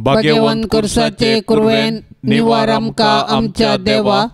भाग्यवंत कुर्साचे कुरवेन निवार आमकां आमच्या देवा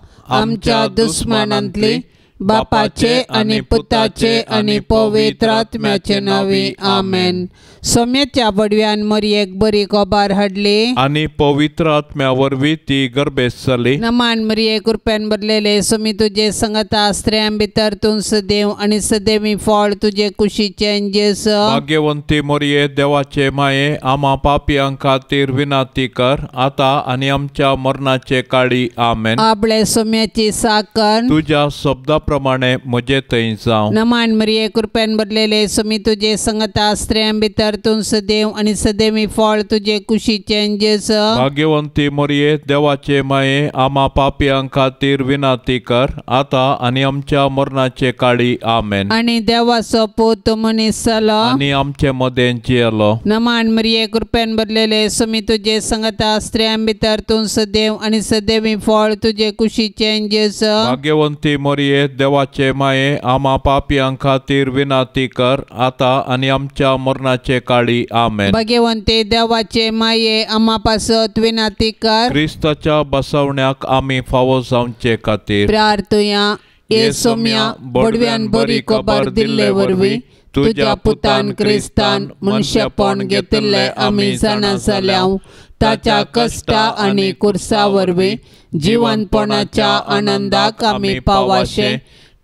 आमच्या दुस्मानांतली बापाचे आनी पुताचे आनी पवित्र आत्म्याचे नांवी आमेन. सोम्याच्या बडव्यान मरयेक बरी गोबार हाडली आनी पवित्र आत्म्या वरवीं ती गर्भेस्त जाली. नमान मरये कृपेन भरलेले सोमी तुजे संगता स्त्रियां भितर तूं सदैव आनी सदैवी फळ तुजे कुशीचें जेस. भाग्यवंती मरये देवाचे माये आमा पापयां खातीर विनंती कर आतां आनी आमच्या मरणाचे काळी आमेन. आपले सोम्याची साकर तुज्या शब्दा प्रमाणे म्हजे थंय जावं. नमान मरये कृपेन भरलेले सोमी तुजे संगता स्त्रियां भितर तूं सदैव आनी सदैवी फळ तुजे कुशीचें जेस. भाग्यवंती मरये देवाचे माये आमा पापयां खातीर विनंती कर आतां आनी आमच्या मरणाचे काळी आमेन. आनी देवाचो पूत मनीस जालो आनी आमचे मदें जियेलो. नमान मरये कृपेन भरलेले सोमी तुजे संगता स्त्रियां भितर तूं सदैव आनी सदैवी फळ तुजे कुशीचें जेस. भाग्यवंती मरये देवाचे माये आमा पापयां खातीर विनंती कर आतां आनी आमच्या मरणाचे काळी आमेन. भाग्यवंते देवाचे माये आमा पासत विनंती कर. क्रिस्ताच्या बसवण्याक आमी फावो जावचे खातीर प्रार्थुया. ये सोम्या बडव्यान बरी खबर दिल्ले वरवीं तुज्या पुतान क्रिस्तान मनशेपण घेतिल्ले आमी जाणा जाल्या ताच्या कश्टा आनी कुर्सा वरवीं जिवनपणाच्या आनंदाक आमी पावाशे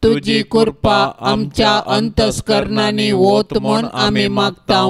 तुजी कृपा आमच्या अंतस्करणांनी वत म्हूण आमी मागता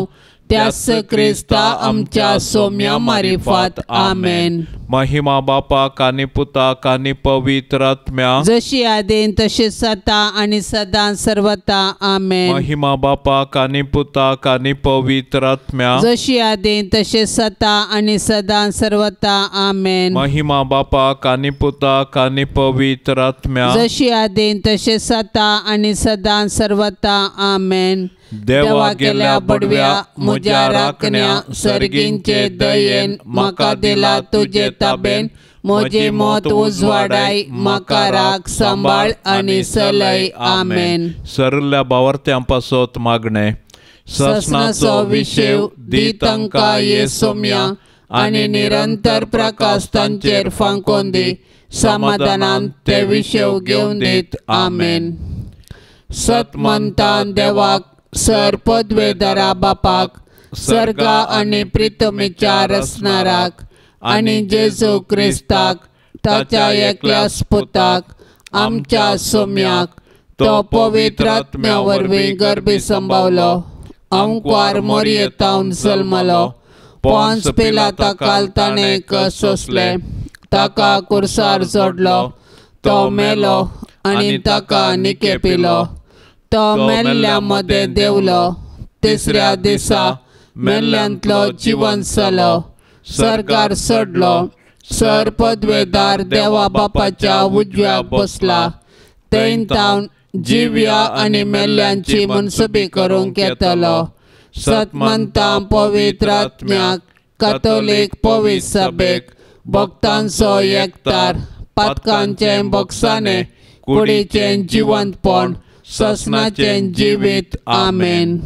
त्यास क्रिस्ता आमच्या सोम्या मारिफात आमेन. महिमा बापाक आनी पुताक आनी पवित्र आत्म्या जशी आदीन तशी सदा आनी सदां सर्वता आमेन. महिमा बापाक आनी पुताक आनी पवित्र आत्म्या जशी आदीन तशी सदा आनी सदां सर्वता आमेन. महिमा बापाक आनी पुताक आनी पवित्र आत्म्या जशी आदीन तशी सदा आनी सदां सर्वता आमेन. देवा गेल्या बडव्या म्हज्या राखण्या सर्गींचे दयेन म्हाका दिला तुजे ताबेन म्हजे मत उजवाडाय म्हाका राख सांबाळ आनी सलय आमेन. सरल्या बावर्त्यां पासत मागणें. ससनाचो विशेव दी तांकां ये सोम्या आनी निरंतर प्रकाश तांचेर फांकोन दी समाधानान ते विशेव घेवन दीत आमेन. सतमंतान देवाक सर पदवेदारा बापाक सर्गा आनी प्रितमीच्या रचणाराक आनी जेजू क्रिस्ताक ताच्या एकल्याच पुताक आमच्या सोम्याक तो पवित्र आत्म्या वरवीं गर्भी संभावलो अंकवार मोरयेतावन जल्मलो पोन्स पिलाता काल ताणें कश्ट सोंसले ताका कुर्सार जोडलो तो मेलो आनी ताका निके पिलो तो मेल्ल्या मदें देंवलो तिसऱ्या दिसा मेल्ल्यांतलो जिवंत जालो सर्गार चडलो सर पदवेदार देवा बापाच्या उजव्याक बसला थंय तावन जिव्या आनी मेल्ल्यांची मनसुबी करूंक येतलो. सतमंतां पवित्र आत्म्याक कातोलीक पवित्र सभेक भक्तांचो एकतार पातकांचें भोगसाणें कुडीचें जिवंतपण ससनाचें जिवीत आमेन.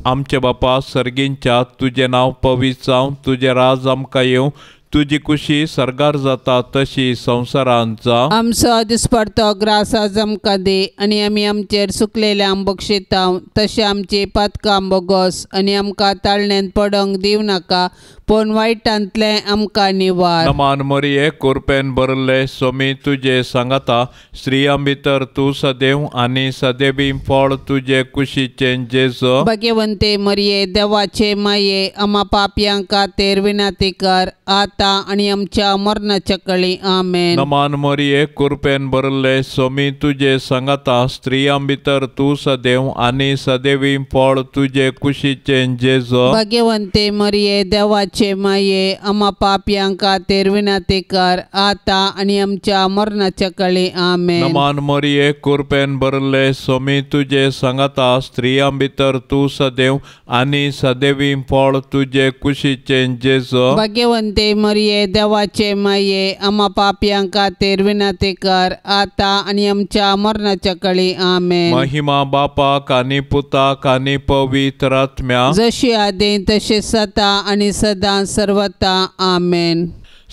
आमचे बापा सर्गींच्या तुजें नांव पवित्र जावं तुजें राज आमकां येवं तुजी कुशी सर्गार जाता तशी संवसारांत जावं. आमचो दिसपडतो ग्रास आज आमकां दी आनी आमी आमचेर सुकलेल्यांक बक्षिता तशें आमची पातकां बोगस आनी आमकां ताळण्यांत पडोंक दिवं नाका पूण वायटांतलें आमकां निवार. नमान मरिये कुरपेन भरले सोमी तुजे सांगाता स्त्रियां भितर तूं सदैव आनी सदैवी फळ तुजे कुशीचें जेजू. भाग्यवंते मरिये देवाचे माये आमा पापयां खातीर विनंती कर आतां आनी आमच्या मरणाच्या कळी आमेन. नमान मरिये कुरपेन भरले सोमी तुजे सांगाता स्त्रियां भितर तूं सदैव आनी सदैवी फळ तुजे कुशीचें जेजू. भाग्यवंते मरिये देवाचे माये आमा पापयां खातीर विनंती कर आतां आनी आमच्या मरणाच्या कळी आमेन. नमान मरिये कुरपेन भरले सोमी तुजे सांगाता स्त्रियां भितर तूं सदैव आनी सदैवी फळ तुजे कुशीचें जेजू. भाग्यवंते मरिये देवाचे माये आमा पापयां खातीर विनंती कर आतां आनी आमच्या मरणाच्या कळी. आमेन. महिमा बापाक आनी पुताक आनी पवित्र आत्म्याक, जशी आदी तशी सदा आनी सदां सर्वता. आमेन.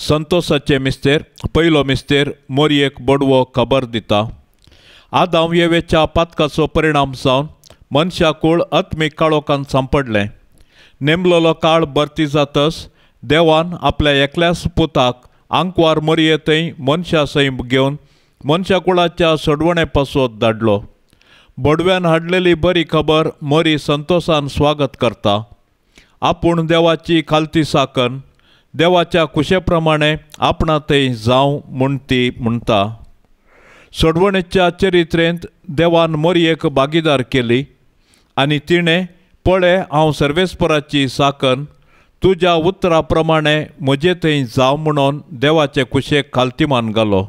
संतोषाचे मिस्तेर. पयलो मिस्तेर मोरयेक बडवो खबर दिता. आदाम येवेच्या पातकाचो परिणाम जावन मनशाकूळ आत्मीक काळोखान सांपडलें. नेमलोलो काळ भरती जातच देवान आपल्या एकल्याच पुताक आंकवार मोरये थंय मनशा सैम घेवन मनशाकुळाच्या सोडवणे पासत धाडलो. बडव्यान हाडलेली बरी खबर मोरी संतोषान स्वागत करता. आपूण देवाची खालती साकन देवाच्या कुशे प्रमाणे आपणा थंय जावं म्हूण ती म्हणटा. सोडवणेच्या चरित्रेंत देवान मोरयेक भागीदार केली आनी तिणें पळय हांव सर्वेस्पराची साकन तुज्या उतरा प्रमाणे म्हजे थंय जावं म्हणून देवाचे कुशेक खालतीमान घालो.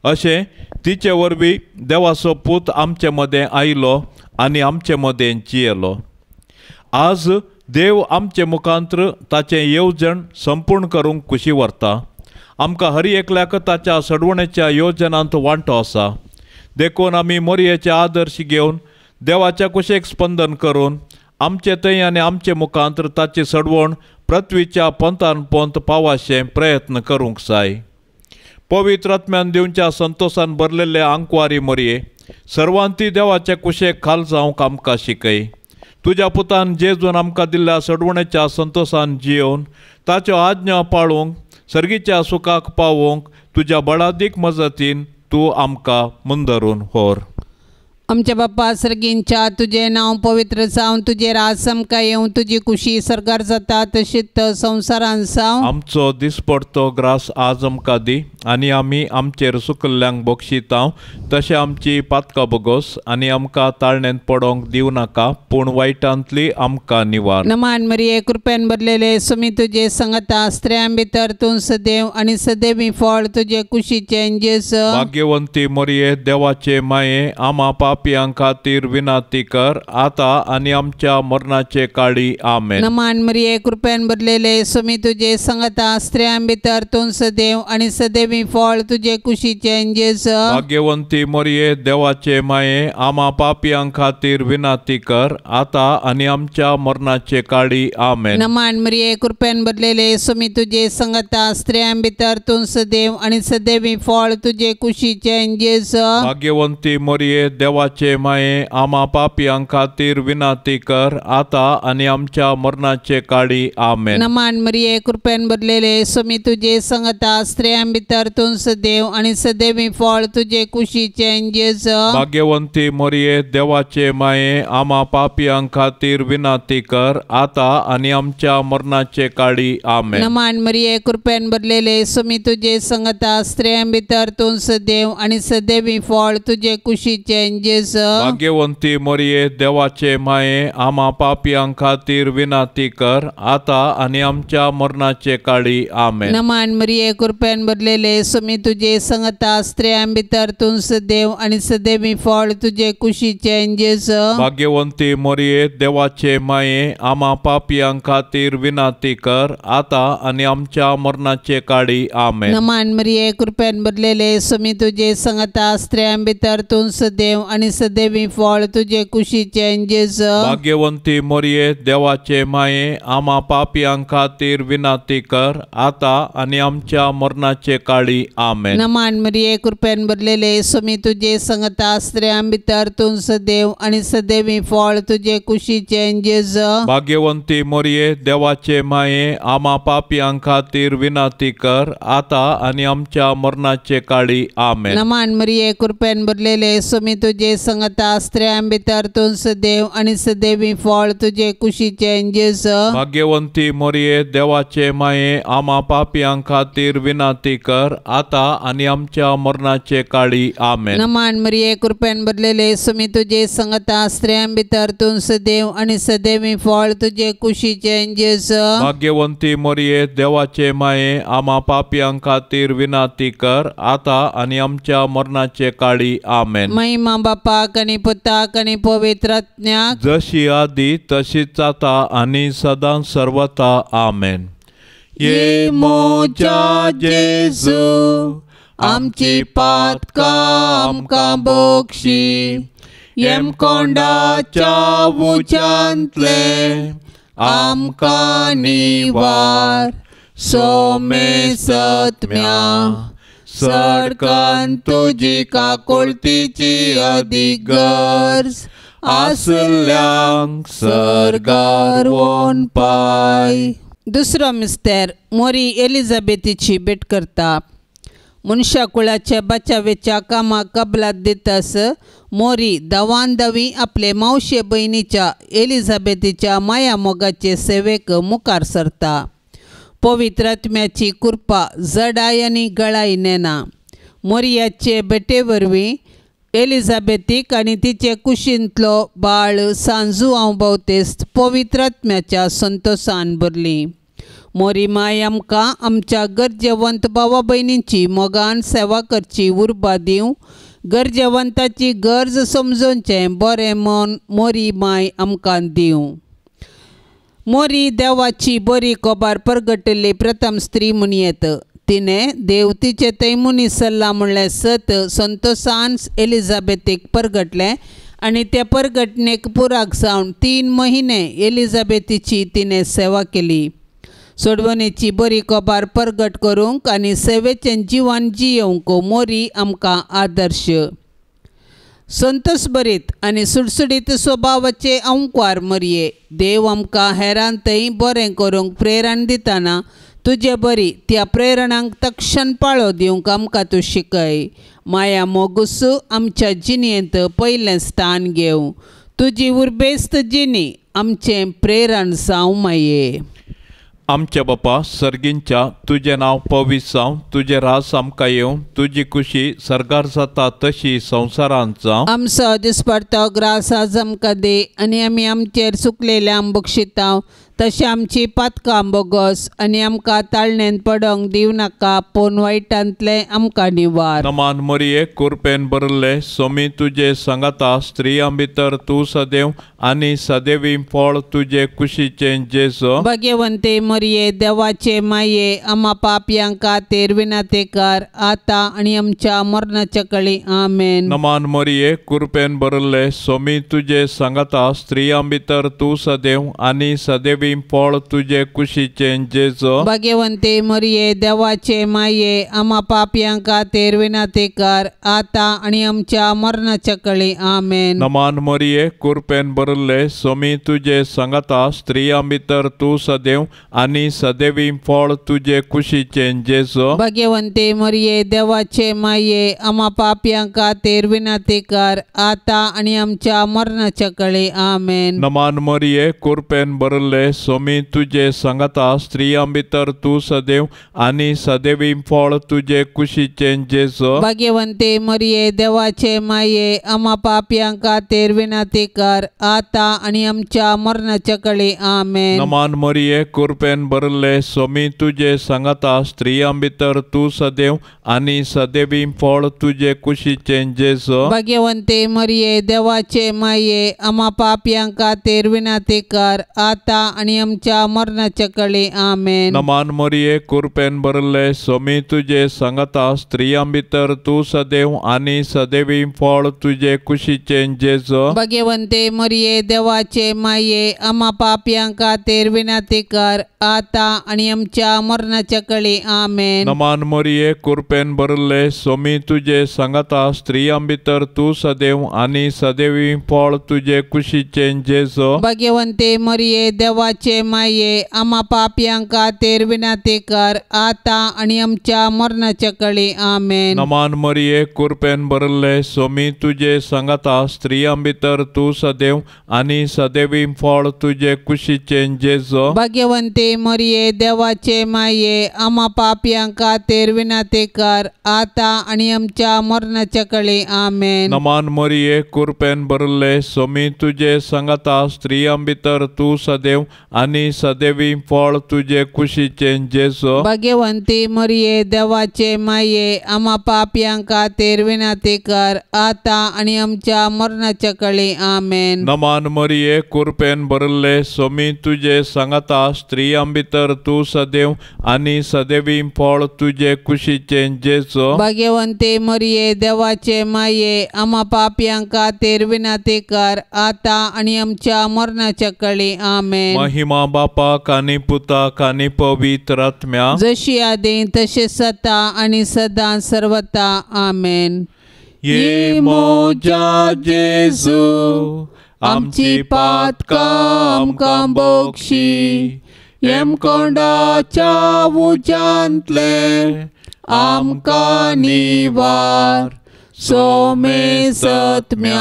अशें तिचे वरवीं देवाचो पूत आमचे मदें आयलो आनी आमचे मदें जियेलो. आज देव आमचे मुखांत्र ताचें येवजण संपूर्ण करूंक खुशी व्हरता. आमकां हर एकल्याक ताच्या सडवणेच्या योजनांत वांटो आसा. देखून आमी मोरयेचे आदर्श घेवन देवाच्या कुशेक स्पंदन करून आमचे थंय आनी आमचे मुखांत्र ताची सडवण पृथ्वीच्या पंथान पंथ पावाशें प्रयत्न करूंक जाय. पवित्र आत्म्यान दिवच्या संतोषान भरलेले आंकवारी मोरये सर्वांती देवाचे कुशेक खाल जावंक आमकां शिकय. तुज्या पुतान जेजून आमकां दिल्ल्या सडवणेच्या संतोषान जियोवन ताच्यो आज्ञा पाळूंक सर्गीच्या सुखाक पावोवंक तुज्या बळादीक मजतीन तूं आमकां मुंदरून व्हर. आमच्या बाप्पा सर्गींच्या तुजें नांव पवित्र जावं, तुजें राज आमकां येवं, तुजी खुशी सर्गार जाता तशीच संवसारान जावं. आमचो दिसपडतो ग्रास आज आमकां दी आनी आमी आमचेर सुकल्ल्यांक बक्षितांव तशें आमची पातकां बोगोस आनी आमकां ताळणेंत पडोंक दिवं नाका पूण वायटांतली आमकां निवार. नमान मरिये कृपेन भरलेले सुमी तुजे संगता, स्त्रियां भितर तूं सदैव आनी सदैवी फळ तुजे कुशीचें जेजू. भाग्यवंती मरिये देवाचे माये आमा पापयां खातीर विनंती कर आतां आनी आमच्या मरणाचे काळी. आमेन. नमान मरिये कृपेन भरलेले सुमी तुजे संगता, स्त्रियां भितर तूं सदैव आनी सदैवी फळ तुजे कुशीचें जेजू. भाग्यवंती मरिये देवाचे माये आमा पापयां खातीर विनंती कर आतां आनी आमच्या मरणाचे काळी. आमेन. नमान मरिये कृपेन भरलेले सुमी तुजे संगता, स्त्रियां भितर तूं सदैव आनी सदैवी फळ तुजे कुशीचें जेजू. भाग्यवंती मरिये देवाचे माये आमा पापयां खातीर विनंती कर आतां आनी आमच्या मरणाचे काळी. आमेन. नमान मरिये कृपेन भरलेले सुमी तुजे संगता, स्त्रियां भितर तूं सदैव आनी सदैवी फळ तुजे कुशीचें जेजू. भाग्यवंती मरिये देवाचे माये आमा पापयां खातीर विनंती कर आतां आनी आमच्या मरणाचे काळी. आमेन. नमान मरिये कृपेन भरलेले सुमी तुजे संगता, स्त्रियां भितर तूं सदैव आनी सदैवी फळ तुजे कुशीचें जेजू. भाग्यवंती मरिये देवाचे माये आमा पापयां खातीर विनंती कर आतां आनी आमच्या मरणाचे काळी. आमेन. नमान मरिये कृपेन भरलेले सुमी तुजे संगता, स्त्रियां भितर तूं सदैव आनी सदैवी फळ तुजे कुशीचें जेजू. भाग्यवंती मरिये देवाचे माये आमा पापयां खातीर विनंती कर आतां आनी आमच्या मरणाचे काळी. आमेन. नमान मरिये कृपेन भरलेले सुमी तुजे संगता, स्त्रियां भितर तूं सदैव आनी सदैवी फळ तुजे कुशीचें जेजू. भाग्यवंती मरिये देवाचे माये आमा पापयां खातीर विनंती कर आतां आनी आमच्या मरणाचे काळी. आमेन. नमान मरिये कृपेन भरलेले सुमी तुजे संगता, स्त्रियां भितर तूं सदैव आनी सदैवी फळ तुजे कुशीचें जेजू. भाग्यवंती मरिये देवाचे माये आमा पापयां खातीर विनंती कर आतां आनी आमच्या मरणाचे काळी. आमेन. नमान मरिये कृपेन भरलेले सुमी तुजे संगता, स्त्रियां भितर तूं सदैव आनी सदैवी फळ तुजे कुशीचें जेजू. भाग्यवंती मरिये देवाचे माये आमा पापयां खातीर विनंती कर आतां आनी आमच्या मरणाचे काळी. आमेन. नमान मरिये कृपेन भरलेले सुमी तुजे संगता, स्त्रियां भितर तूं सदैव आनी सदैवी फळ तुजे कुशीचें जेजू. भाग्यवंती मरिये देवाचे माये आमा पापयां खातीर विनंती कर आतां आनी आमच्या मरणाचे काळी. आमेन. महिमा बापाक आनी पुताक आनी पवित्र आत्म्याक, जशी आदी तशीच आतां आनी सदां सर्वता. आमेन. ये मोजा जेजू आमची पातकां आमकां बक्षी येमकोंडाच्या उज्यांतले आमकां निवार सोमेसत्म्या सडकन तुजी काकुळतीची अदीक गरज आसल्यांक सर्गार वोन पाय. दुसरो मिस्तेर मोरी एलिझाबेथीची भेट करता. मनशा कुळाच्या बचावेच्या कामाक कबलात दितास मोरी दवान दवी आपले मावशे भयणीच्या एलिझाबेथीच्या माया मोगाचे सेवेक मुखार सरता. पवित्र आत्म्याची कृपा जडाय आनी गळाय नेना. मोरियाचे भेटे वरवीं एलिझाबेथीक आनी तिचे कुशींतलो बाळ सांजू हांव भोवतेस्त पवित्र आत्म्याच्या संतोसान भरली. मोरी माय आमकां आमच्या गरजेवंत भावा भयणींची मोगान सेवा करची उर्बा दिवं. गरजेवंताची गरज समजोवचें बरें मन मोरी माय आमकां दिवं. मोरी देवाची बरी कोबार परगटिल्ली प्रथम स्त्री म्हूण येत. तिणें देव तिचे थंय मनीस सरला म्हणलें सत संतोसान एलिझाबेथीक परगटलें आनी त्या परगटणेक पुराक जावन 3 महिने एलिझाबेथीची तिणें सेवा केली. सोडवणेची बरी कोबार परगट करूंक आनी सेवेचें जिवन जियोवंक मोरी आमकां आदर्श. संतोषभरीत आनी सुडसुडीत स्वभावाचे अंकवार मरये देव आमकां हेरान थंय बरें करूंक प्रेरण दितना तुजे बरी त्या प्रेरणांक तक्षण पाळो दिवंक आमकां तूं शिकय. माया मोगुसू आमच्या जिणेंत पयलें स्थान घेवं. तुजी उर्बेस्त जिणी आमचें प्रेरण जावं माये. आमच्या बापा सर्गींच्या तुजें नांव पवित्र जावं, तुजें रास आमकां येवं, तुजी खुशी सर्गार जाता तशी संवसारांत जावं. आमचो दिसपडतो ग्रास आज आमकां दी आनी आमी आमचेर चुकलेल्यांक बक्षितांव तशें आमची पातकां बोगस आनी आमकां ताळणेन पडोंक दिवं नाका पूण वायटांतलें आमकां निवार. नमान मरिये कुरपेन भरिल्ले सोमी तुजे सांगाता, स्त्रियां भितर तूं सदैव आनी सदैवी फळ तुजे कुशीचें जेजू. भाग्यवंते मरिये देवाचे माये आमा पापयां खातीर विनंती कर आतां आनी आमच्या मरणाच्या कळी. आमेन. नमान मरिये कुरपेन भरिल्ले सोमी तुजे सांगाता, स्त्रियां भितर तूं सदैव आनी सदैवी फळ तुजे कुशीचें जेजू. भाग्यवंते मरिये देवाचे माये आमा पापयां खातीर विनंती कर आतां आनी आमच्या मरणाच्या कळी. आमेन. नमान मरिये कुरपेन भरिल्ले सोमी तुजे सांगाता, स्त्रियां भितर तूं सदैव आनी सदैवी फळ तुजे कुशीचें जेजू. भाग्यवंते मरिये देवाचे माये आमा पापयां खातीर विनंती कर आतां आनी आमच्या मरणाच्या कळी. आमेन. नमान मरिये कुरपेन भरिल्ले सोमी तुजे सांगाता, स्त्रियां भितर तूं सदैव आनी सदैवी फळ तुजे कुशीचें जेजू. भाग्यवंते मरिये देवाचे माये आमा पापयां खातीर विनंती कर आतां आनी आमच्या मरणाच्या कळी. आमेन. नमान मरिये कुरपेन भरिल्ले सोमी तुजे सांगाता, स्त्रियां भितर तूं सदैव आनी सदैवी फळ तुजे कुशीचें जेजू. भाग्यवंते मरिये देवाचे माये आमा पापयां खातीर विनंती कर आतां आनी आमच्या मरणाच्या कळी. आमेन. नमान मरिये कुरपेन भरिल्ले सोमी तुजे सांगाता, स्त्रियां भितर तूं सदैव आनी सदैवी फळ तुजे कुशीचें जेजू. भाग्यवंते मरिये देवाचे माये आमा पापयां खातीर विनंती कर आतां आनी आमच्या मरणाच्या कळी. आमेन. नमान मरिये कुरपेन भरिल्ले सोमी तुजे सांगाता, स्त्रियां भितर तूं सदैव आनी सदैवी फळ तुजे कुशीचें जेजू. भाग्यवंते मरिये देवाचे माये आमा पापयां खातीर विनंती कर आतां आनी आमच्या मरणाच्या कळी. आमेन. नमान मरिये कुरपेन भरिल्ले सोमी तुजे सांगाता, स्त्रियां भितर तूं सदैव आनी सदैवी फळ तुजे कुशीचें जेजू. भाग्यवंते मरिये देवाचे माये आमा पापयां खातीर विनंती कर आतां आनी आमच्या मरणाच्या कळी. आमेन. नमान मरिये कुरपेन भरिल्ले सोमी तुजे सांगाता, स्त्रियां भितर तूं सदैव आनी सदैवी फळ तुजे कुशीचें जेजू। भाग्यवंती मरिये देवाचे माये आमा पापयां खातीर विनंती कर आतां आनी आमच्या मरणाच्या कळी। आमेन। नमान मरिये कृपेन भरिल्ले स्वामी तुजे सांगाता स्त्रियां भितर तूं सदैव आनी सदैवी फळ तुजे कुशीचें जेजू। भाग्यवंती मरिये देवाचे माये आमा पापयां खातीर विनंती कर आतां आनी आमच्या मरणाच्या कळी। आमेन। महिमा बापाक आनी पुताक आनी पवित्र आत्म्याक जशी आदी तशी सता आनी सदां सर्वता। आमेन। ये म्हज्या जेजू आमची पातकां आमकां बक्षी यमकोंडाच्या उज्यांतले आमकां निवार सोमेसत्म्या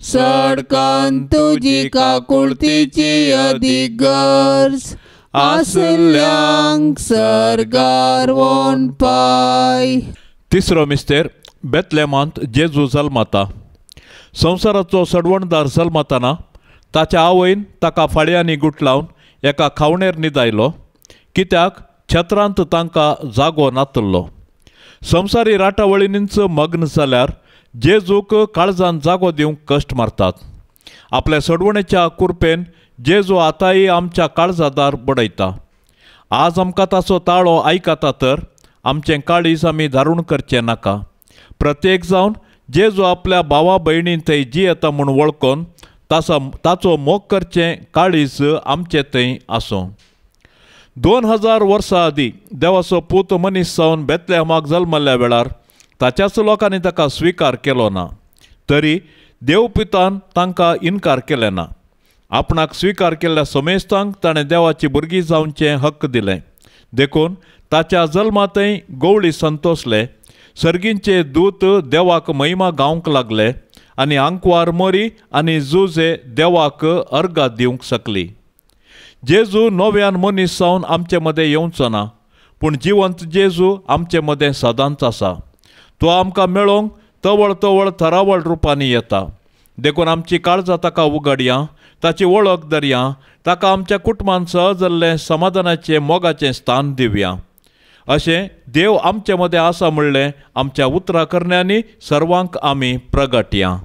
सडकान तुजी काकुळतीची अदीक गरज आसल्यांक सर्गार वोन पाय। तिसरो मिस्तेर बेतलेमांत जेजू जल्मता। संवसाराचो सडवणदार जल्मताना ताच्या आवयन ताका फाळयांनी गुटलावन एका खावणेर न्हिदायलो कित्याक छत्रांत तांकां जागो नातल्लो। संवसारी राटावळींनीच मग्न जाल्यार जेजूक काळजान जागो दिवंक कश्ट मारतात। आपल्या सडवणेच्या कुरपेन जेजू आतांय आमच्या काळजादार बडयता। आज आमकां ताचो ताळो आयकता तर आमचें काळीज आमी धारून करचें नाका। प्रत्येक जावन जेजू आपल्या भावा भयणीन थंय जियेता म्हूण वळखून ताचो मोग करचें काळीज आमचें थंय आसूं। 2000 वर्सां आदीं देवाचो पूत मनीस जावन बेतलेहमाक जल्मल्ल्या वेळार ताच्याच लोकांनी ताका स्विकार केलो ना तरी देवपितान तांकां इनकार केले ना। आपणाक स्विकार केल्ल्या समेस्तांक ताणें देवाची भुरगीं जावचें हक्क दिलें। देखून ताच्या जल्मांतय गवळी संतोसले, सर्गींचे दूत देवाक महिमा गावंक लागले आनी आंकवार मोरी आनी जुजे देवाक अर्गां दिवंक शकली। जेजू नव्यान मनीस जावन आमचे मदें येवचो ना पूण जिवंत जेजू आमचे मदें सदांच आसा। तो आमकां मेळोवंक तवळ तवळ थरावळ रुपांनी येता। देखून आमची काळजां ताका उगडया, ताची वळख धरया, ताका आमच्या कुटुंबान सहज जाल्लें समाधानाचें मोगाचें स्थान दिवया। अशें देव आमचे मदें आसा म्हणलें आमच्या उतरां करण्यांनी सर्वांक आमी प्रगटया।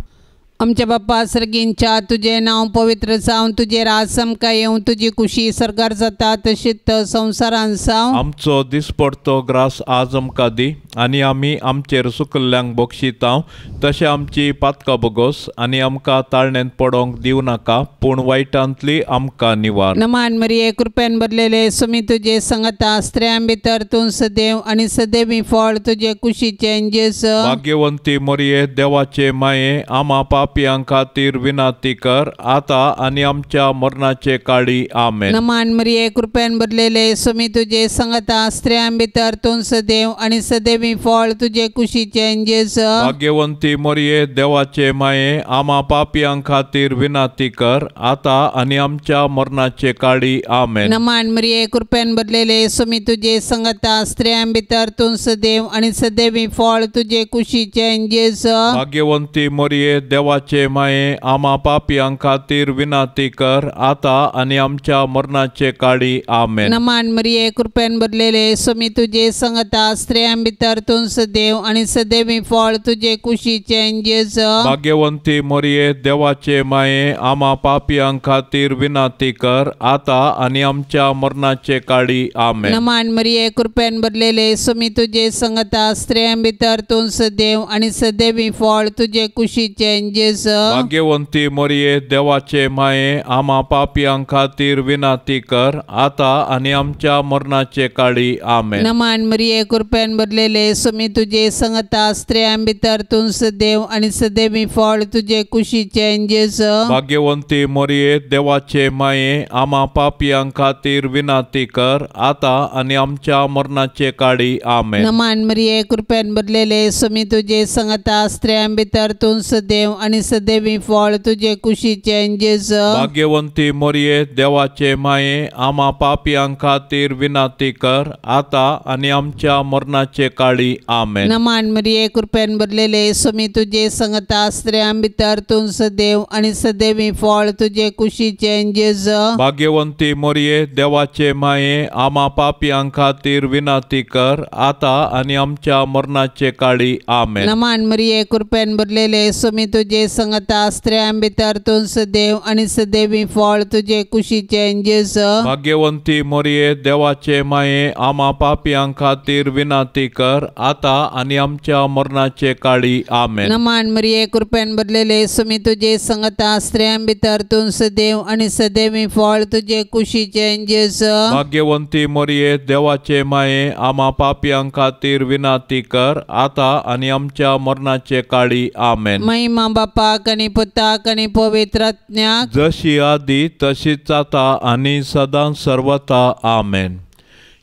आमच्या बाप्पा सर्गींच्या तुजें नांव पवित्र जावं, तुजें राज आमकां येवं, तुजी कुशी सर्गार जाता तशीच संवसारान जावं। आमचो दिसपडतो ग्रास आज आमकां दी आनी आमी आमचेर सुकल्ल्यांक बक्षितांव तशें आमची पातकां बोगोस आनी आमकां ताळणेंत पडोंक दिवं नाका पूण वायटांतली आमकां निवार। नमान मरिये कृपेन भरलेले स्वामी तुजे संगता स्त्रियां भितर तूं सदैव आनी सदैवी फळ तुजे कुशीचें जेजू। भाग्यवंती मरिये देवाचे माये आमा पापयां खातीर विनंती कर आतां आनी आमच्या मरणाचे काळी। आमेन। नमान मरिये कृपेन भरलेले स्वामी तुजे संगता स्त्रियां भितर तूं सदैव आनी सदैवी फळ तुजे कुशीचें जेजू। भाग्यवंती मरिये देवाचे माये आमा पापयां खातीर विनंती कर आतां आनी आमच्या मरणाचे काळी। आमेन। नमान मरिये कृपेन भरलेले स्वामी तुजे संगता स्त्रियां भितर तूं सदैव आनी सदैवी फळ तुजे कुशीचें जेजू। भाग्यवंती मरिये देवाचे माये आमा पापयां खातीर विनंती कर आतां आनी आमच्या मरणाचे काळी। आमेन। नमान मरिये कृपेन भरलेले स्वामी तुजे संगता स्त्रियां भितर तूं सदैव आनी सदैवी फळ तुजे कुशीचें जेजू। भाग्यवंती मरिये देवाचे माये आमा पापयां खातीर विनंती कर आतां आनी आमच्या मरणाचे काळी। आमेन। नमान मरिये कृपेन भरलेले स्वामी तुजे संगता स्त्रियां भितर तूं सदैव आनी सदैवी फळ तुजे कुशीचें जेजू। भाग्यवंती मरिये देवाचे माये आमा पापयां खातीर विनंती कर आतां आनी आमच्या मरणाचे काळी। आमेन। नमान मरिये कृपेन भरलेले स्वामी तुजे संगता स्त्रियां भितर तूं सदैव आनी सदैवी फळ तुजे कुशीचें जेजू। भाग्यवंती मरिये देवाचे माये आमा पापयां खातीर विनंती कर आतां आनी आमच्या मरणाचे काळी। आमेन। नमान मरिये कृपेन भरलेले स्वामी तुजे संगता स्त्रियां भितर तूं सदैव आनी आनी सदैवी फळ तुजे कुशीचें जेजू. भाग्यवंती मोरये देवाचे माये आमा पापयां खातीर विनंती कर आता आनी आमच्या मरणाचे काळी. आमेन. नमान मरिये कृपेन भरलेले स्वामी तुजे संगता स्त्रियां भितर तूं सदैव आनी सदैवी फळ तुजे कुशीचें जेजू. भाग्यवंती मोरये देवाचे माये आमा पापयां खातीर विनंती कर आता आनी आमच्या मरणाचे काळी. आमेन. नमान मरिये कृपेन भरलेले स्वामी तुजे संगता स्त्रियां भितर तूं सदैव आनी सदैवी फळ तुजे कुशीचें जेजू. भाग्यवंती मोरये देवाचे माये आमा पापयां खातीर विनंती कर आता आनी आमच्या मरणाचे काळी. आमेन. नमान मरिये कृपेन भरलेले स्वामी तुजे संगता स्त्रियां भितर तूं सदैव आनी सदैवी फळ तुजे कुशीचें जेजू. भाग्यवंती मोरये देवाचे माये आमा पापयां खातीर विनंती कर आता आनी आमच्या मरणाचे काळी. आमेन. महिमा बापाक आनी पुताक आनी पवित्र आत्म्याक, जशी आदी तशीच आता आनी सदां सर्वता. आमेन.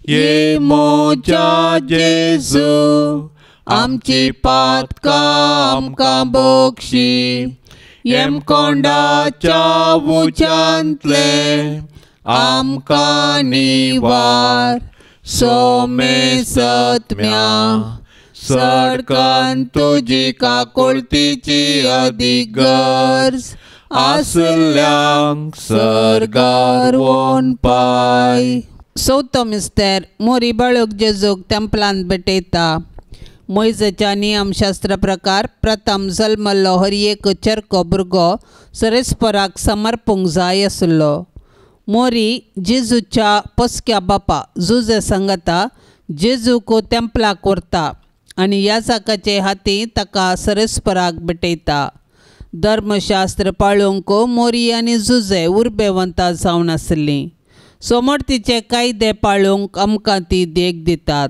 ये मोजा जेजू आमची पातकां आमकां बक्षी, यमकोंडाच्या उज्यांतले आमकां निवार, सोमे सत्म्या सडकन तुजी काकुळतीची अदीक गरज आसल्यांक सर्गार वोन पाय. चवथो मिस्तेर मोरी बाळक जेजूक तेंपलांत भेटयता. मोयजेच्या नियमशास्त्र प्रकार प्रथम जल्मल्लो हर एक चरको भुरगो सरेस्पराक समर्पूंक जाय आसलो. मोरी जेजूच्या पोसक्या बापा जुजे सांगता जेजूक तेंपलाक व्हरता आनी याजकाचे हाती ताका सरेस्पराक भेटयता. धर्मशास्त्र पाळूंक मोरी आनी जुजे उर्बेवंता जावन आसलीं. सोमर्तीचे कायदे पाळूंक आमकां ती देख दितात.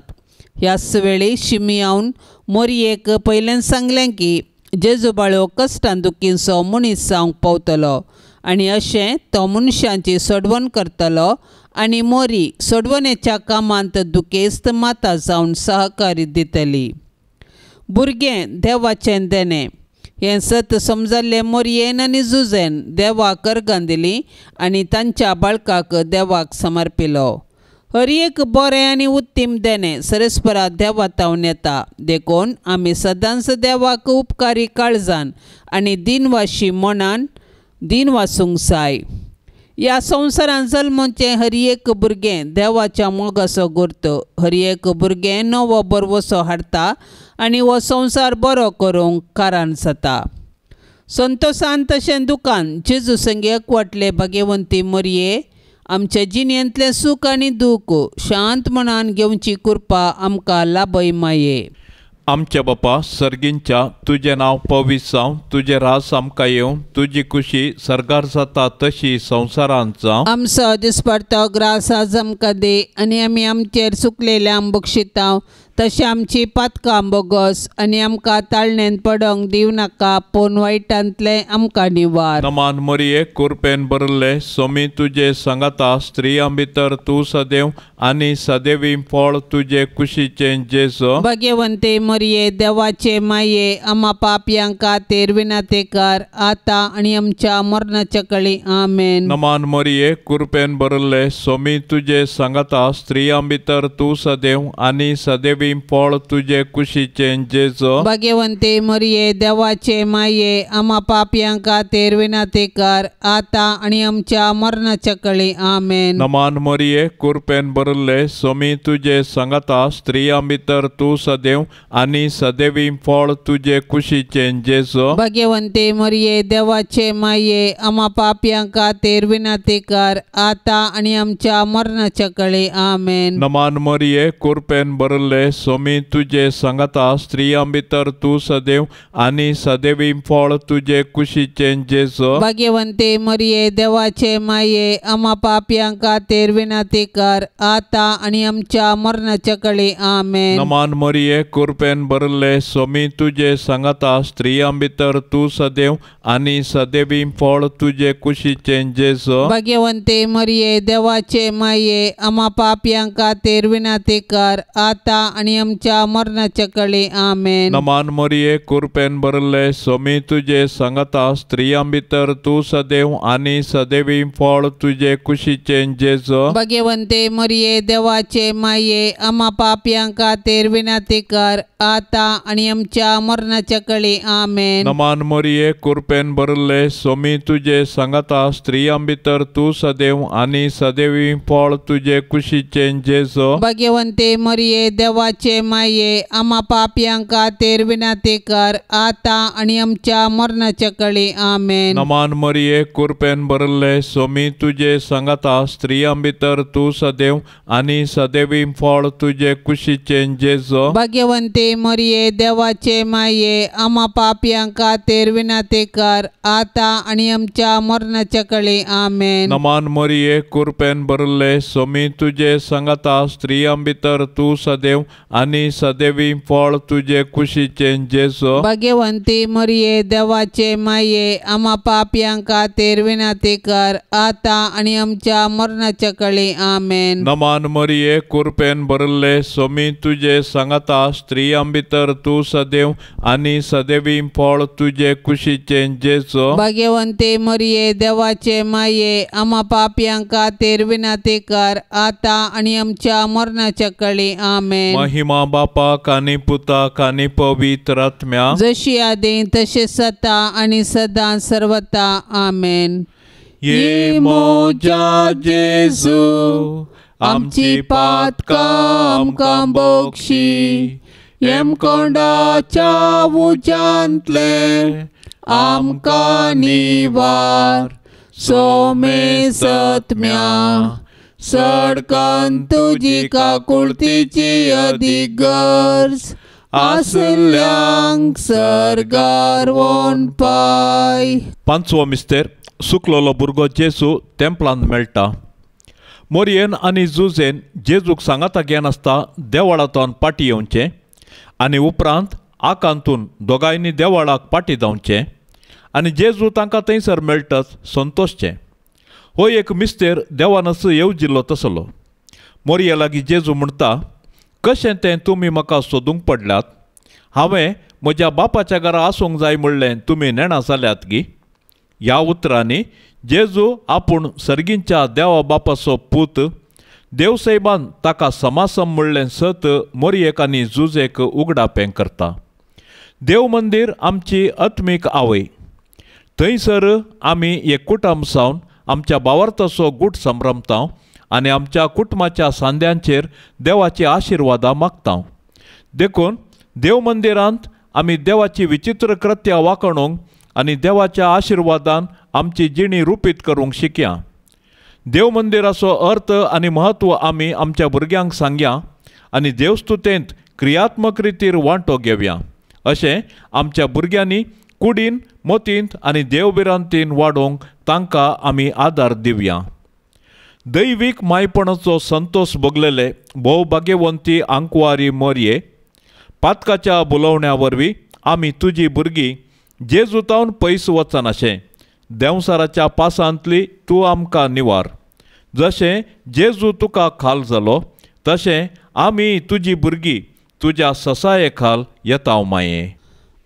ह्याच वेळी शिमियावन मोरयेक पयल्यान सांगलें की जेजू बाळो कश्टां दुखींचो मनीस जावंक पावतलो आनी अशें तो मनशांची सोडवण करतलो आनी मोरी सोडवणेच्या कामांत दुखेस्त माता जावन सहकारी दितली. भुरगें देवाचें देणें हें सत समजल्लें मोरयेन आनी जुजेन देवाक अर्गां दिलीं आनी तांच्या बाळकाक देवाक समर्पिलो. हर एक बरें आनी उत्तीम देणें सरेस्परा देवा तावन येता, देखून आमी सदांच देवाक उपकारी काळजान आनी दिनवाशी मनान दिन वासूंक जाय. ह्या संवसारांत जल्मचें हर एक भुरगें देवाच्या मोगाचो गुर्त, हर एक भुरगें नवो बरवसो हाडटा आनी हो संवसार बरो करूंक कारण जाता. संतोसान तशें दुकान जेजू संगी एकवटले भाग्यवंती मोरये आमच्या जिणेंतलें सूख आनी दूख शांत मनान घेवची कृपा आमकां लाभय माये. आमच्या बापा सर्गींच्या तुजें नांव पवित्र जावं, तुजें रास आमकां येवं, तुजी खुशी सर्गार जाता तशी संवसारांत जावं. आमचो दिसपडतो ग्रास आज आमकां दी आनी आमी आमचेर चुकलेल्यांक बक्षितांव तशें आमची पातकां बोगस आनी आमकां ताळणेन पडोंक दिवं नाका, पूण वायटांतलें आमकां निवार. नमान मरिये कृपेन भरिल्ले स्वामी तुजे सांगाता, स्त्रियां भितर तूं सदैव आनी सदैवी फळ तुजे कुशीचें जेजू. भाग्यवंते मरिये देवाचे माये आमा पापयां खातीर विनंती कर आतां आनी आमच्या मरणाच्या कळी. आमेन. नमान मरिये कृपेन भरिल्ले स्वामी तुजे सांगाता, स्त्रियां भितर तूं सदैव आनी सदैवी फळ तुजे कुशीचें जेजू. भाग्यवंते मरिये देवाचे माये आमा पापयां खातीर विनंती कर आतां आनी आमच्या मरणाच्या कळी. आमेन. नमान मरिये कृपेन भरिल्ले स्वामी तुजे सांगाता, स्त्रियां भितर तूं सदैव आनी सदैवी फळ तुजे कुशीचें जेजू. भाग्यवंते मरिये देवाचे माये आमा पापयां खातीर विनंती कर आतां आनी आमच्या मरणाच्या कळी. आमेन. नमान मरिये कृपेन भरिल्ले स्वामी तुजे सांगाता, स्त्रियां भितर तूं सदैव आनी सदैवी फळ तुजे कुशीचें जेजू. भाग्यवंते मरिये देवाचे माये आमा पापयां खातीर विनंती कर आतां आता आनी आमच्या मरणाच्या कळे आमेन। नमान मरिये कृपेन भरले स्वामी तुजे सांगाता स्त्रियां भितर तूं सदैव आनी सदैवी फळ तुजे कुशीचें जेजू। भाग्यवंते मरिये देवाचे माये आमा पापयां खातीर विनंती कर आता आनी आमच्या मरणाच्या कळे आमेन। नमान मरिये कृपेन भरले स्वामी तुजे सांगाता स्त्रियां भितर तूं सदैव आनी सदैवी फळ तुजे कुशीचें जेजू। भाग्यवंते मरिये देवाचे माये आमा पापयां खातीर विनंती कर आता आनी आमच्या मरणाच्या कळे आमेन। नमान मरिये कृपेन भरले स्वामी तुजे सांगाता स्त्रियां भितर तूं सदैव आनी सदैवी फळ तुजे कुशीचें जेजू। भाग्यवंते मरिये देवाचे माये आमा पापयां खातीर विनंती कर आता आनी आमच्या मरणाच्या कळे आमेन। नमान मरिये कृपेन भरले स्वामी तुजे सांगाता स्त्रियां भितर तूं सदैव आनी सदैवी फळ तुजे कुशीचें जेजू। भाग्यवंते मरिये देवाचे माये आमा पापयां खातीर विनंती कर आता आनी आमच्या मरणाच्या कळे आमेन। नमान मरिये कृपेन भरले स्वामी तुजे सांगाता स्त्रियां भितर तूं सदैव आनी सदैवी फळ तुजे कुशीचें जेजू। भाग्यवंती मरिये देवाचे माये आमा पापयां खातीर विनंती कर आता आनी आमच्या मरणाच्या कळे आमेन। नमान मरिये कृपेन भरले स्वामी तुजे सांगाता स्त्रियां भितर तूं सदैव आनी सदैवी फळ तुजे कुशीचें जेजू। भाग्यवंती मरिये देवाचे माये आमा पापयां खातीर विनंती कर आता आनी आमच्या मरणाच्या कळे आमेन। महिमा बापाक आनी पुताक आनी पवित्र आत्म्याक, जशी आदी तशी सता आनी सदां सर्वता आमेन। ये म्हज्या जेजू आमची पातकां आमकां बक्षी, यमकोंडाच्या उज्यांतले आमकां निवार, सोमे सत्म्या सडकान तुजी काकुळतीची अदीक गरज आसल्यांक सर्गार वोन पाय। पांचवो मिस्तेर सुकलोलो भुरगो जेजू तेंपलांत मेळटा। मोरयेन आनी जुजेन जेजूक सांगाता घेनासता देवळांतल्यान पाटी येवचें आनी उपरांत आकांतून दोगांयनी देवळाक पाटी धांवचें आनी जेजू तांकां थंयसर मेळटच संतोशचें। हो एक मिस्तेर देवानच येवजिल्लो तसलो। मोरये लागीं जेजू म्हणटा, कशें तें तुमी म्हाका सोदूंक पडल्यात? हांवें म्हज्या बापाच्या घरा आसूंक जाय म्हणलें तुमी नेणा जाल्यात गी? ह्या उतरांनी जेजू आपूण सर्गींच्या देवा बापाचो पूत, देवसायबान ताका समासम म्हणलें सत मोरयेक आनी जुजेक उगडापें करता। देव मंदीर आमची आत्मीक आवय, थंयसर आमी एक कुटुंब जावन आमच्या बावार्थाचो गूट संभ्रमता आनी आमच्या कुटुंबाच्या सांद्यांचेर देवाची आशिर्वादां मागता। देखून देव मंदिरांत आमी देवाची विचित्र कृत्या वाखणूंक आनी देवाच्या आशिर्वादान आमची जिणी रुपीत करूंक शिकया। देव मंदिराचो अर्थ आनी म्हत्व आमी आमच्या भुरग्यांक सांगया आनी देवस्तुतेंत क्रियात्मक रितीर वांटो घेवया। अशें आमच्या भुरग्यांनी कुडीन मतींत आनी देवभिरांतीन वाडोवंक तांकां आमी आदार दिवया। दैवीक मायपणाचो संतोष भोगलेले भोव भाग्यवंती आंकवारी मोरये, पातकाच्या बोलोवण्या वरवीं आमी तुजी भुरगीं जेजूतावन पयस वचनाशें देंवसाराच्या पासांतली तूं आमकां निवार। जशें जेजू तुका खाल जालो तशें आमी तुजी भुरगीं तुज्या ससाये खाल येता माये।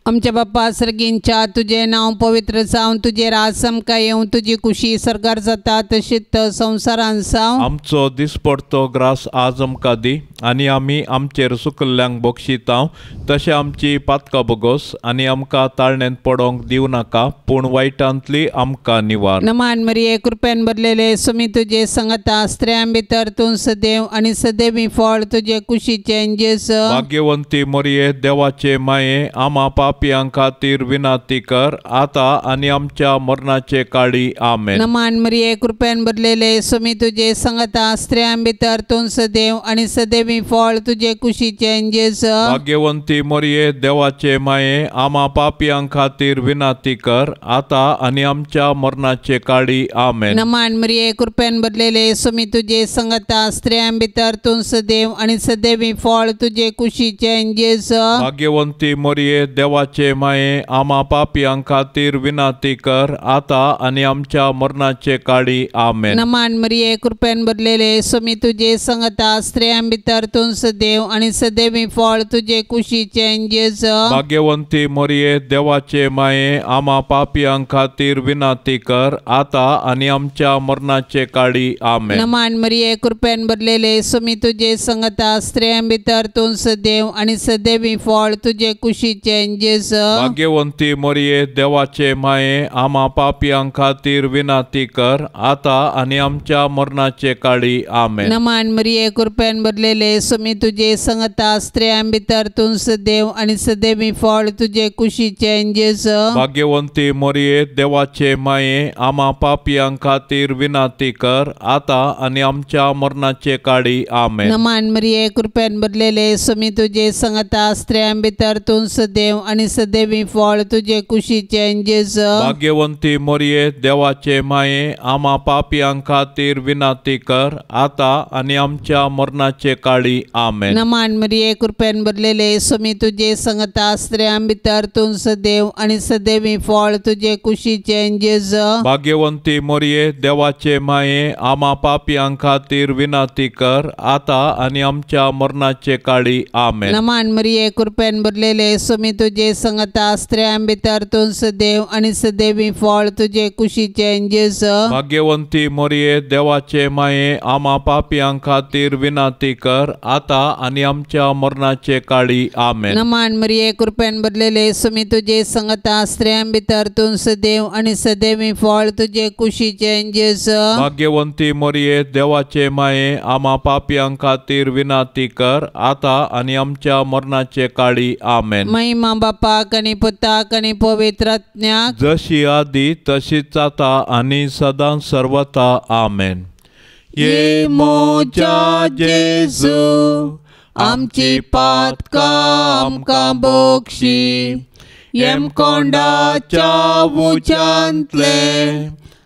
आमच्या बाप्पा सर्गींच्या तुजें नांव पवित्र जावं, तुजें राज आमकां येवं, तुजी कुशी सर्गार जाता तशीच संवसारान जावं। आमचो दिसपडतो ग्रास आज आमकां दी आनी आमी आमचेर सुकल्ल्यांक बक्षितां तशें आमची पातकां बोगोस आनी आमकां ताळणेंत पडोंक दिवं नाका पूण वायटांतली आमकां निवार। नमान मरिये कृपेन भरलेले सुमी तुजे संगता, स्त्रियां भितर तूं सदैव आनी सदैवी फळ तुजे कुशीचें जेजू। भाग्यवंती मरिये देवाचे माये आमा पापयां खातीर विनंती कर आता आनी आमच्या मरणाचे काळी. आमेन. नमान मरिये कृपेन भरलेले स्वामी तुजे संगता स्त्रियां भितर तूं सदैव आनी सदैवी फळ तुजे कुशीचें जेजू. भाग्यवंती मरिये देवाचे माये आमा पापयां खातीर विनंती कर आता आनी आमच्या मरणाचे काळी. आमेन. नमान मरिये कृपेन भरलेले स्वामी तुजे संगता स्त्रियां भितर तूं सदैव आनी सदैवी फळ तुजे कुशीचें जेजू. भाग्यवंती मरिये देवाचे माये आमा पापयां खातीर विनंती कर आता आनी आमच्या मरणाचे काळी. आमेन. नमान मरिये कृपेन भरलेले स्वामी तुजे संगता स्त्रियां भितर तूं सदैव आनी सदैवी फळ तुजे कुशीचें जेजू. भाग्यवंती मरिये देवाचे माये आमा पापयां खातीर विनंती कर आता आनी आमच्या मरणाचे काळी. आमेन. नमान मरिये कृपेन भरलेले स्वामी तुजे संगता स्त्रियां भितर तूं सदैव आनी सदैवी फळ तुजे कुशीचें जेजू. भाग्यवंती मरिये देवाचे माये आमा पापयां खातीर विनंती कर आता आनी आमच्या मरणाचे काळी. आमेन. नमान मरिये कृपेन भरलेले स्वामी तुजे संगता स्त्रियां भितर तूं सदैव आनी सदैवी फळ तुजे कुशीचें जेजू. भाग्यवंती मरिये देवाचे माये आमा पापयां खातीर विनंती कर आता आनी आमच्या मरणाचे काळी. आमेन. नमान मरिये कृपेन भरलेले स्वामी तुजे संगता स्त्रियां भितर तूं सदैव आनी सदैवी फळ तुजे कुशीचें जेजू. भाग्यवंती मरिये देवाचे माये आमा पापयां खातीर विनंती कर आता आनी आमच्या मरणाचे काळी. आमेन. नमान मरिये कृपेन भरलेले स्वामी तुजे संगता स्त्रियां भितर तूं सदैव आनी सदैवी फळ तुजे कुशीचें जेजू. भाग्यवंती मरिये देवाचे माये आमा पापयां खातीर विनंती कर आता आनी आमच्या मरणाचे काळी. आमेन. नमान मरिये कृपेन भरलेले स्वामी तुजे संगता स्त्रियां भितर तूं सदैव आनी सदैवी फळ तुजे कुशीचें जेजू. भाग्यवंती मरिये देवाचे माये आमा पापयां खातीर विनंती कर आता आनी आमच्या मरणाचे काळी. आमेन. नमान मरिये कृपेन भरलेले स्वामी तुजे संगता स्त्रियां भितर तूं सदैव आनी सदैवी फळ तुजे कुशीचें जेजू. भाग्यवंती मरिये देवाचे माये आमा पापयां खातीर विनंती कर आता आनी आमच्या मरणाचे काळी. आमेन. महिमा बापाक आनी पुताक आनी पवित्र आत्म्याक, जशी आदी तशीच आता आनी सदां सर्वता. आमेन. ये मोजा जेजू आमची पातकां आमकां बक्षी, यमकोंडाच्या उज्यांतले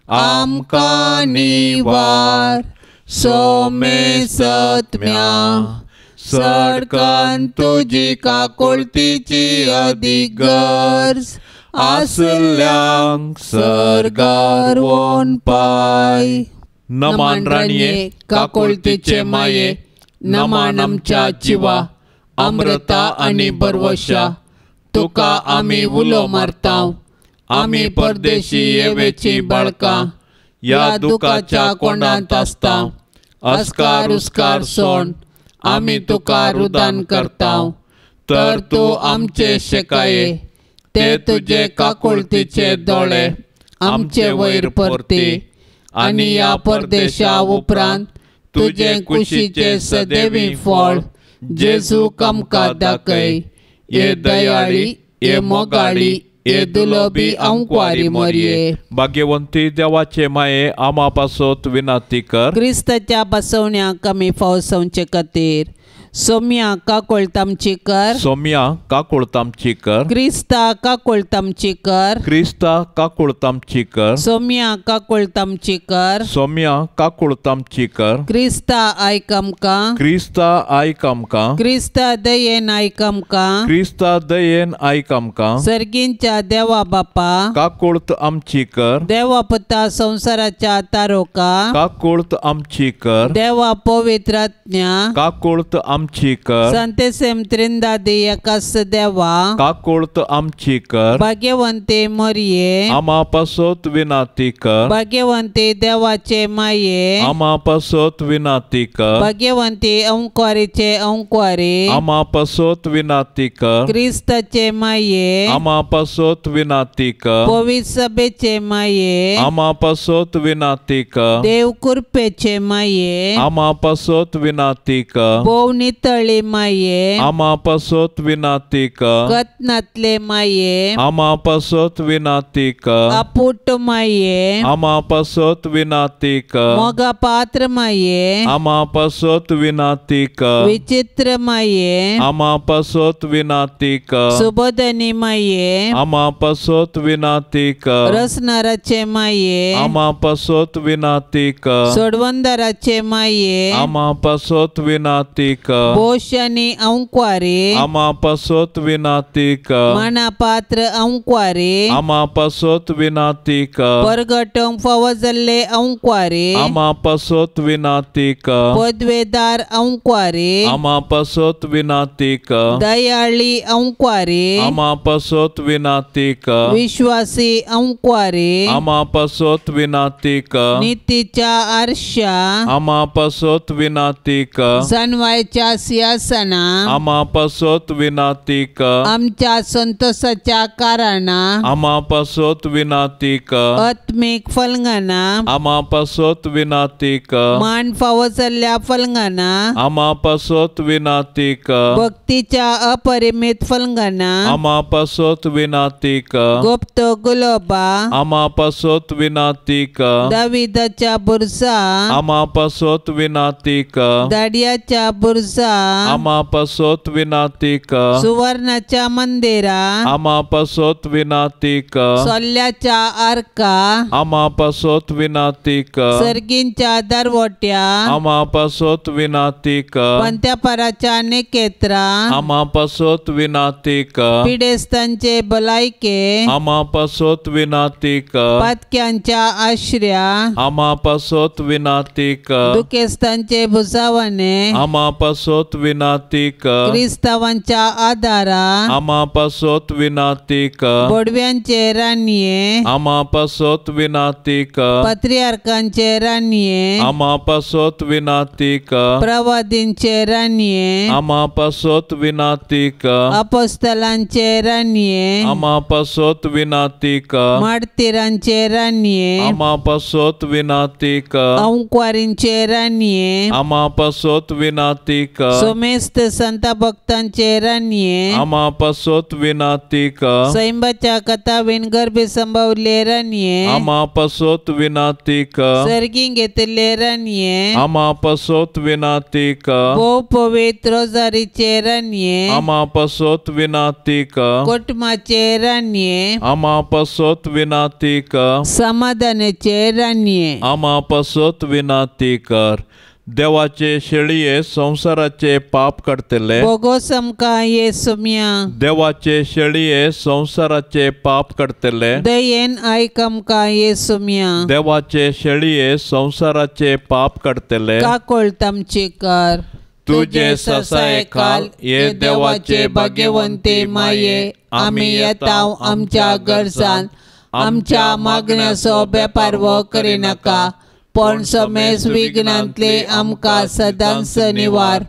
आमकां निवार, सोमे सत्म्या सडकन तुजी काकुळतीची अदीक गरज आसल्यांक सर्गार वोन पाय. नमान राणये काकुळतीचे माये, नमान आमच्या जिवा अमृता आनी बरवशा, तुका आमी उलो मारता, आमी परदेशी येवेची बाळकां ह्या दुखाच्या कोंडांत आसता, अस्कार उस्कार सोण आमी तुका रुदान करता, तर तूं आमचे शेकाये ते तुजे काकुळतीचे दोळे आमचे वयर परती आनी ह्या परदेशा उपरांत तुजे कुशीचे सदैवी फळ जेजू आमकां दाखय. ये दयाळी, ये मोगाळी, ये दुलबी अंकवारी मोरये. भाग्यवंती देवाचे माये आमा पासत विनंती कर. क्रिस्ताच्या बसवण्याक आमी फावसवचे खातीर सोम्या काकुळतामची कर. सोम्या काकुळतामची कर. क्रिस्ता काकुळतामची कर. क्रिस्ता काकुळतामची कर. सोम्या काकुळतामची कर. सोम्या काकुळतामची कर. क्रिस्ता आयक आमकां. क्रिस्ता आयक आमकां. क्रिस्ता दयेन आयक आमकां. क्रिस्ता दयेन आयक आमकां. सर्गींच्या देवा बापा काकुळत आमची कर. देवा पुता संवसाराच्या तारोका काकुळत आमची कर. देवा पवित्र आत्म्या काकुळत आमची कर. संतेसेम त्रिंदादी एकास देवा काकुळत आमची कर. भाग्यवंते मोरये आमा पासत विनंती कर. भाग्यवंते देवाचे माये आमा पासत विनंती कर. भाग्यवंते अंकवारीचे अंकवारी आमा पासत विनंती कर. क्रिस्ताचे माये आमा पासत विनंती कर. पवित्र सभेचे माये आमा पासत विनंती कर. देव कृपेचे माये आमा पासत विनंती कर. भोव नितळी माये आमा पासत विनाती कर कतनातले माये आमा पासत विनाती कर अपुट माये आमा पासत विनाती कर मोगा पात्र माये आमा पासत विनाती कर विचित्र माये आमा पासत विनाती कर सुबोधनी माये आमा पासत विनाती कर रसनाराचे माये आमा पासत विनाती कर सोडवंदाराचे माये आमा पासत विनाती कर बोशानी अंक्वारे आमा पासत विनाती कर माना पात्र अंक्वारे आमा पासत विनाती कर परगटोंक फावो जाल्ले अंक्वारे आमा पासत विनाती कर पदवेदार अंक्वारे आमा पासत विनाती कर दयाळी अंक्वारे आमा पासत विनाती कर विश्वासी अंक्वारे आमा पासत विनाती कर नितीच्या आरशा आमा पासत विनाती कर जानवायच्या सिंहासना आमा पासत विनाती कर आमच्या संतोषाच्या कारणा आमा पासत विनाती कर आत्मीक फलंगाना आमा पासत विनाती कर मान फावो जाल्ल्या फलंगाना आमा पासत विनाती कर भक्तीच्या अपरिमित फलंगाना आमा पासत विनाती कर गुप्त गुलोबा आमा पासत विनाती कर दाविदाच्या बुरसा आमा पासत विनाती कर दाडियाच्या बुरसा आमा पासत विनाती कर सुवर्णाच्या मंदिरा आमा पासत विनाती कर सोल्ल्याच्या आर्का आमा पासत विनाती कर सर्गींच्या दरवट्या आमा पासत विनाती कर पंत्यापराच्या निकेत्रा आमा पासत विनाती कर पिडेस्तांचे भलायके आमा पासत विनाती कर पातक्यांच्या आश्र्या आमा पासत विनाती कर दुखेस्तांचे भुजावणे आमा पासत विनाती कर क्रिस्तावांच्या आदारा आमा पासत विनाती कर बोडव्यांचे राणये आमा पासत विनाती कर पत्रियार्कांचे राणये आमा पासत विनाती कर प्रवादींचे राणये आमा पासत विनाती कर अपोस्तलांचे राणये आमा पासत विनाती कर माडतीरांचे राणये आमा पासत विनाती कर अंक्वारींचे राणये आमा पासत विनाती कर सोमेस्त संत भक्तांचे राणये आमा पासत विनाती कर सैंबाच्या कथावीन गर्भे संभवले राणये आमा पासत विनाती कर सर्गी घेतले राणये आमा पासत विनाती कर भोव पवित्र रोजारीचे राणये आमा पासत विनाती कर कोटमाचे राणये आमा पासत विनाती कर समाधानाचे राणये आमा पासत विनाती कर देवाचे शेळये संवसाराचे पाप काडटले बोगोस आमकां येसुम्या देवाचे शेळये संवसाराचे पाप काडटले दयेन आयक आमकां येसुम्या देवाचे शेळये संवसाराचे पाप काडटले काकोळत आमची कर तुजे ससायखाल हे देवाचे भाग्यवंते माये आमी येता आमच्या गरजान आमच्या मागण्याचो बेपारवो करिनाका पण समेस विघ्नांतले आमकां सदांच निवार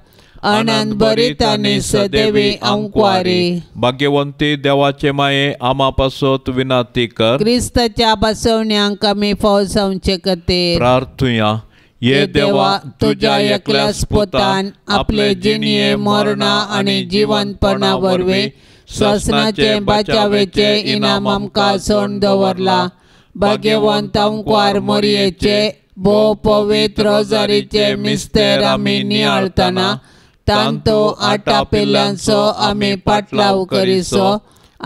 आनंद भरीत आनी सदैवी अंकवारी भाग्यवंती देवाचे माये आमा पासत विनाती कर क्रिस्ताच्या बसवण्यांक आमी फाव जावचे खातीर प्रार्थुया ये देवा तुझ्या एकल्याच पुतान आपले जिणये मरणा आनी जिवंतपणा वरवीं श्वसनाचे बचावेचे इनाम आमकां सोण दवरला भाग्यवंत अंकवार मोरयेचे भोव पवित्र रोजारीचे मिस्तेर आमी नियाळतना तांतो आटापिल्ल्यांचो आमी पाटलाव करिसो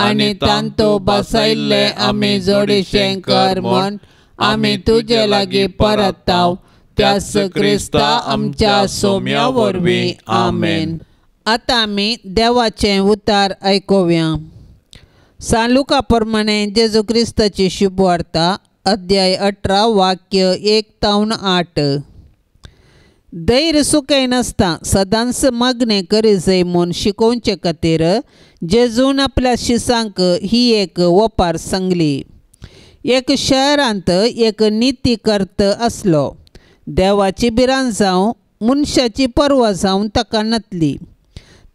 आनी तांतो बसायल्ले आमी जोडीशें कर म्हूण आमी तुजे लागीं परताव त्याच क्रिस्ता आमच्या सोम्या वरवीं आमेन. आतां आमी देवाचें उतार आयकुया. सान लुका प्रमाणे जेजू क्रिस्ताची शुभवार्ता अध्याय 18 वाक्य 1 तावन 8. धैर्य सुकय नासता सदांच मागणें करी जाय म्हूण शिकोवचे खातीर जेजून आपल्या शिसांक ही एक ओपार सांगली. एक शहरांत एक नितीकर्त आसलो. देवाची भिरांत जावं मनशाची पर्वा जावन ताका नातली.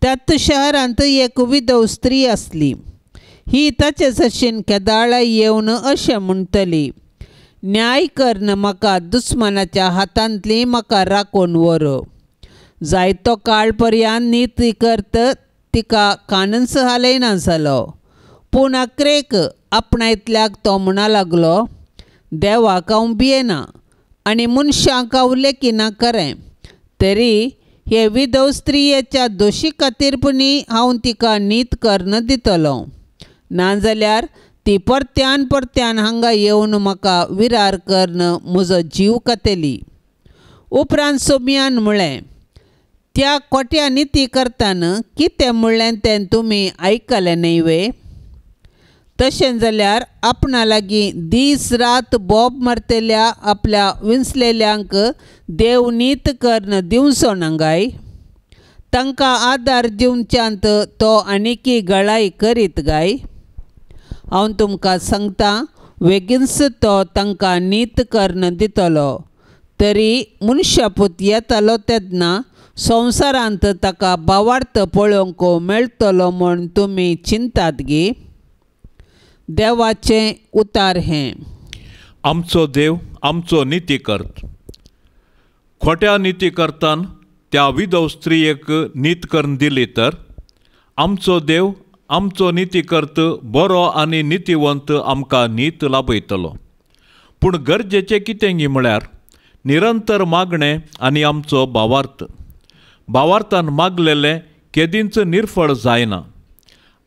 त्याच शहरांत एक विधव स्त्री आसली. ही ताचे सशीन केदाळा येवन अशें म्हणटली, न्याय करन म्हाका दुस्मानाच्या हातांतली म्हाका राखून व्हर. जायतो काळ पर्यान नीती करत तिका कानन्स हालयना जालो. पूण अक्रेक आपणायतल्याक तो म्हणा लागलो, देवाक हांव भियेना आनी मनशांक हांव लेखिना खरें, तरी हे विधव स्त्रियेच्या दोशी खातीर पुणी हांव तिका नीत करून दितलो, नाजाल्यार ती परत्यान परत्यान हांगा येवन म्हाका विरार करून म्हजो जीव खातली. उपरांत सोम्यान म्हळें, त्या खोट्या निती करताना कितें म्हणलें तें तुमी आयकलें न्हय वे? तशें जाल्यार आपणा लागीं दीस रात बोब मारतल्या आपल्या विंचलेल्यांक देव नीत करून दिवचो ना काय? तांकां आदार दिवच्यांत तो आनीकी गळाय करीत काय? हांव तुमकां सांगता, वेगींच तो तांकां नीत करून दितलो. तरी मनशापूत येतलो तेन्ना संवसारांत ताका भावार्थ पळोवंक मेळटलो म्हूण तुमी चिंतात गी? देवाचें उतार हें. आमचो देव आमचो निती करत. खोट्या निती करतान त्या विधव स्त्रियेक नीत करून दिली तर आमचो देव आमचो निती करत बरो आनी नितीवंत आमकां नीत लाभयतलो. पूण गरजेचें कितें गी म्हळ्यार निरंतर मागणें आनी आमचो भावार्थ. भावार्थान मागलेलें केदींच निर्फळ जायना.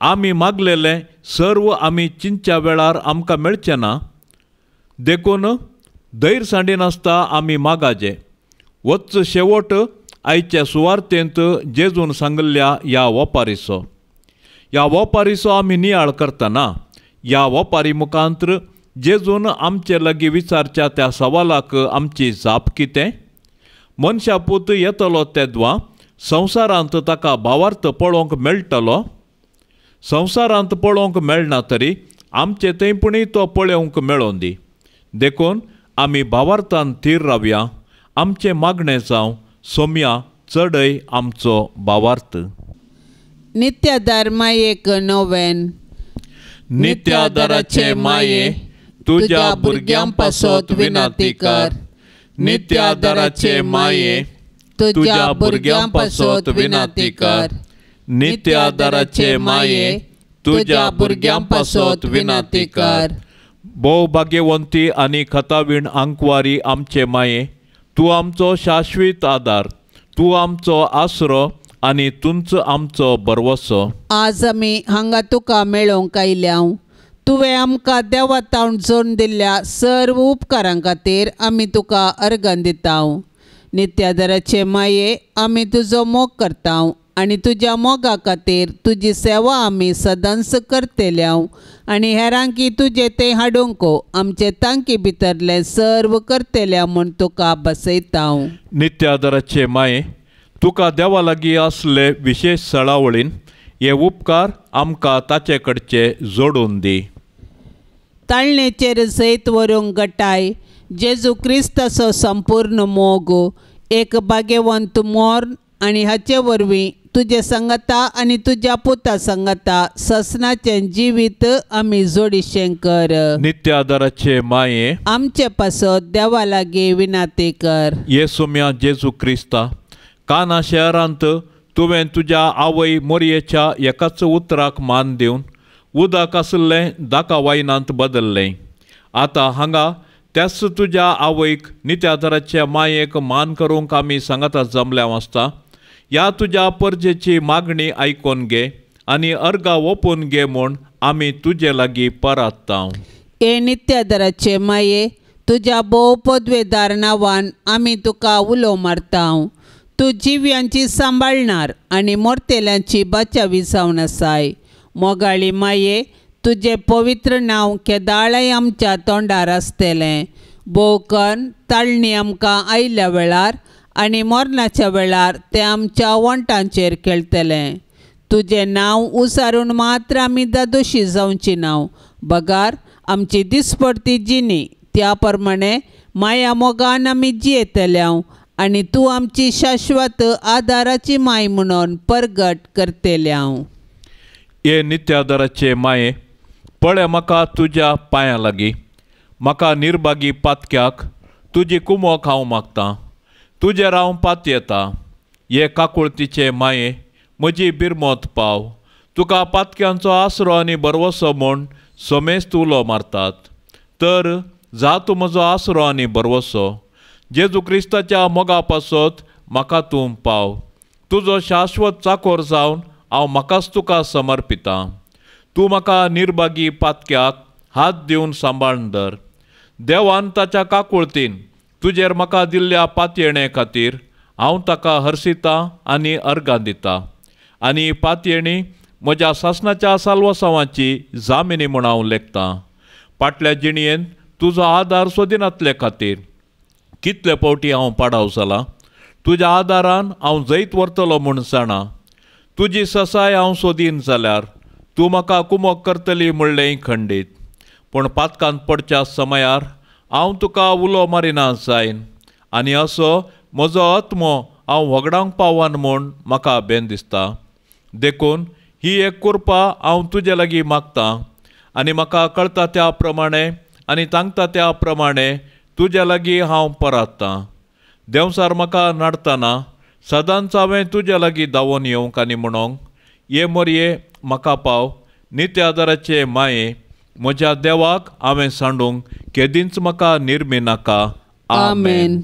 आमी मागलेलें सर्व आमी चिंतच्या वेळार आमकां मेळचें ना, देखून धैर्य सांडिनासता आमी मागाजे. वच शेवट आयच्या सुवार्तेंत जेजून सांगिल्ल्या ह्या वपारीचो, ह्या वपारीचो आमी नियाळ करतना ह्या वपारी मुखांत्र जेजून आमचे लागीं विचारच्या त्या सवालाक आमची जाप कितें? मनशापूत येतलो तेद्वा संवसारांत ताका भावार्थ पळोवंक मेळटलो? संवसारांत पळोवंक मेळना तरी आमचे थंय पुणी तो पळोवंक मेळोन दी. देखून आमी भावार्थान थीर रावया. आमचें मागणें जावं सोम्या चडय आमचो भावार्थ. नित्यादार मायेक नोवेन. नित्यादाराचे माये तुज्या भुरग्यां पासत विनंती कर. नित्यादाराचे माये तुज्या भुरग्यां पासत विनंती कर. नित्यादाराचे माये तुज्या भुरग्यां पासत विनंती कर. भोव भाग्यवंती आनी खतावीण आंकवारी आमचे माये, तूं आमचो शाश्वीत आदार, तूं आमचो आसरो आनी तुंच आमचो भरवसो. आज आमी हांगा तुका मेळोवंक आयल्या. तुवें आमकां देवा तावन जोडून दिल्ल्या सर्व उपकारां खातीर आमी तुका अर्गां दिता. नित्यादाराचे माये आमी तुजो मोग करता आनी तुज्या मोगा खातीर तुजी सेवा आमी सदांच करतल्या आनी हेरांकी तुजें तें हाडूंक आमचे तांकी भितरलें सर्व करतल्या म्हूण तुका बसयता. नित्यादाराचे माये तुका देवा लागीं आसले विशेश सळावळीन हे उपकार आमकां ताचे कडचे जोडून दी. ताळणेचेर जैत व्हरूंक गटाय जेजू क्रिस्ताचो संपूर्ण मोग, एक भाग्यवंत मोर आनी हाचे वरवीं तुजे सांगाता आनी तुज्या पुता सांगाता ससनाचें जिवीत आमी जोडीशें कर. नित्यादाराचे माये आमचे पासत देवा लागीं विनंती कर. येसुम्या जेजू क्रिस्ता, काना शहरांत तुवें तुज्या आवय मोरयेच्या एकाच उतराक मान दिवन उदक आशिल्लें दाका वायनांत बदल्लें. आतां हांगा त्याच तुज्या आवयक नित्यादाराच्या मायेक मान करूंक आमी सांगाता जमल्या आसता. ह्या तुज्या परजेची मागणी आयकोन घे आनी अर्गा ओपून घे म्हूण आमी तुजे लागीं परात्ता. हे नित्यादाराचे माये तुज्या भोव पदवेदार नांवान आमी तुका उलो मारता. तूं जिव्यांची सांबाळणार आनी मोरतेल्यांची बाचावी जावन आसाय. मोगाळी माये तुजें पवित्र नांव केदाळय आमच्या तोंडार आसतलें. भोवकन ताळणी आमकां आयिल्ल्या वेळार आनी मरणाच्या वेळार तें आमच्या वण्टांचेर खेळटलें. तुजें नांव उसारून मात्र आमी दादोशी जावची नांव, बगार आमची दिसपडती जिणी त्या प्रमाणे माया मोगान आमी जियेतल्या आनी तूं आमची शाश्वत आदाराची माय म्हणून परगट करतल्या. हे नित्यादाराचे माये पळय म्हाका तुज्या पांयां लागीं, म्हाका निर्भागी पातक्याक तुजी कुमोक हांव मागतां. तुजेर हांव पातयेता. हे काकुळतीचे माये म्हजी बिरमोत पाव. तुका पातक्यांचो आसरो आनी बरवसो म्हूण समेस्त उलो मारतात, तर जा तूं म्हजो आसरो आनी बरवसो. जेजू क्रिस्ताच्या मोगा पासत म्हाका तूं पाव. तुजो शाश्वत चाकोर जावन हांव म्हाकाच तुका समर्पितां. तूं म्हाका निर्भागी पातक्याक हात दिवन सांबाळून धर. देवान ताच्या काकुळतीन तुजेर म्हाका दिल्ल्या पातयेणे खातीर हांव ताका हर्शितां आनी अर्गां दितां आनी पातयेणी म्हज्या सासणाच्या साल्वासांवाची जामिनी म्हूण हांव लेखतां. फाटल्या जिणयेन तुजो आदार सोदिनातले खातीर कितले फावटी हांव पाडाव जालां. तुज्या आदारान हांव जैत व्हरतलो म्हूण जाणा. तुजी ससाय हांव सोदीन जाल्यार तूं म्हाका कुमोक करतली म्हणलेंय खंडीत. पूण पातकांत पडच्या समयार हांव तुका उलो मारिना जायन आनी असो म्हजो आत्मो हांव व्हगडावंक पावन म्हूण म्हाका बेन दिसता. देखून ही एक कृपा हांव तुजे लागीं मागतां आनी म्हाका कळटा त्या प्रमाणे आनी तांकता त्या प्रमाणे तुजे लागीं हांव परात्तां. देंवसार म्हाका नाडतना सदांच हांवें तुजे लागीं धांवून येवंक आनी म्हणोंक, ये मोरये म्हाका पाव. नित्य आदाराचे माये म्हज्या देवाक हांवें सांडूंक केदींच म्हाका निर्मी नाका. आमेन.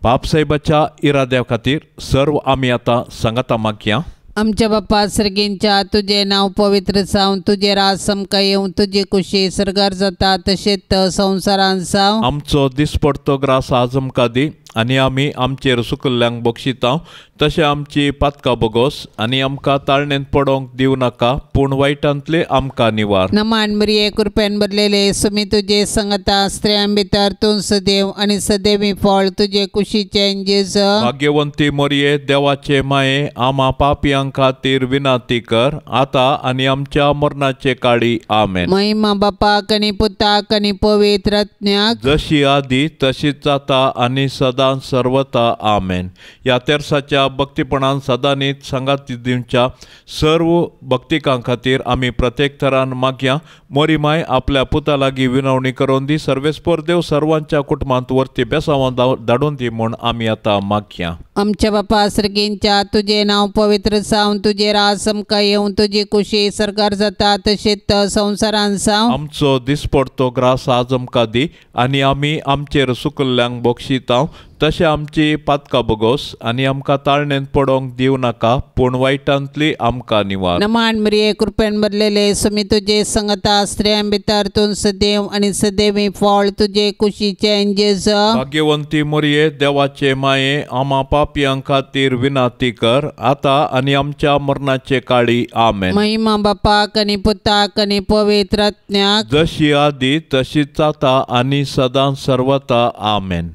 बापसाहेबाच्या इराद्या खातीर सर्व आमी आतां सांगाता मागया. आमच्या बापा सर्गींच्या तुजें नांव पवित्र जावं, तुजें राज आमकां येवं, तुजी कुशी सर्गार जाता तशेंच संवसारांत जावं. आमचो दिसपडतो ग्रास आज आमकां दी आनी आमी आमचेर सुकल्ल्यांक बक्षिता तशें आमची पातकां बोगोस आनी आमकां ताळणेंत पडोवंक दिवं नाका, पूण वायटांतले आमकां निवार. नमान मरिये कृपेन भरलेले, सुमी तुजे संगता, स्त्रियां भितर तूं सदैव आनी सदैवी फळ तुजे कुशीचें जेजू. भाग्यवंती मरिये देवाचे माये आमा पापयां खातीर विनंती कर आतां आनी आमच्या मरणाचे काळी. आमेन. महिमा बापाक आनी पुताक आनी पवित्र आत्म्याक, जशी आदी तशीच जाता आनी सदां सर्वता. आमेन. ह्या तेरसाच्या भक्तीपणान सदांनीत सांगात दिवच्या सर्व भक्तिकां खातीर आमी प्रत्येक थरान मागया. मोरी माय आपल्या पुता लागीं विनवणी करून दी. सर्वेस्पर देव सर्वांच्या कुटुंबांत वरती बेसांवां धाडून दी म्हूण आमी आतां मागया. आमच्या बापा सर्गींच्या तुजें नांव पवित्र जावं, तुजें राज आमकां येवं, तुजी कुशी सर्गार जाता तशेंच संवसारांत जावं. आमचो दिसपडतो ग्रास आज आमकां दी आनी आमी आमचेर सुकल्ल्यांक बक्षिता तशें आमची पातकां बोगोस आनी आमकां ताळणेंत पडोवंक दिवं नाका, पूण वायटांतली आमकां निवार. नमान मरिये कृपेन भरलेले, सुमी तुजे संगता, स्त्रियां भितर तूं सदैव आनी सदैवी फळ तुजे कुशीचें जेजू. भाग्यवंती मरिये देवाचे माये आमा पापयां खातीर विनंती कर आतां आनी आमच्या मरणाचे काळी. आमेन. महिमा बापाक आनी पुताक आनी पवित्र आत्म्याक, जशी आदी तशीच आतां आनी सदां सर्वता. आमेन.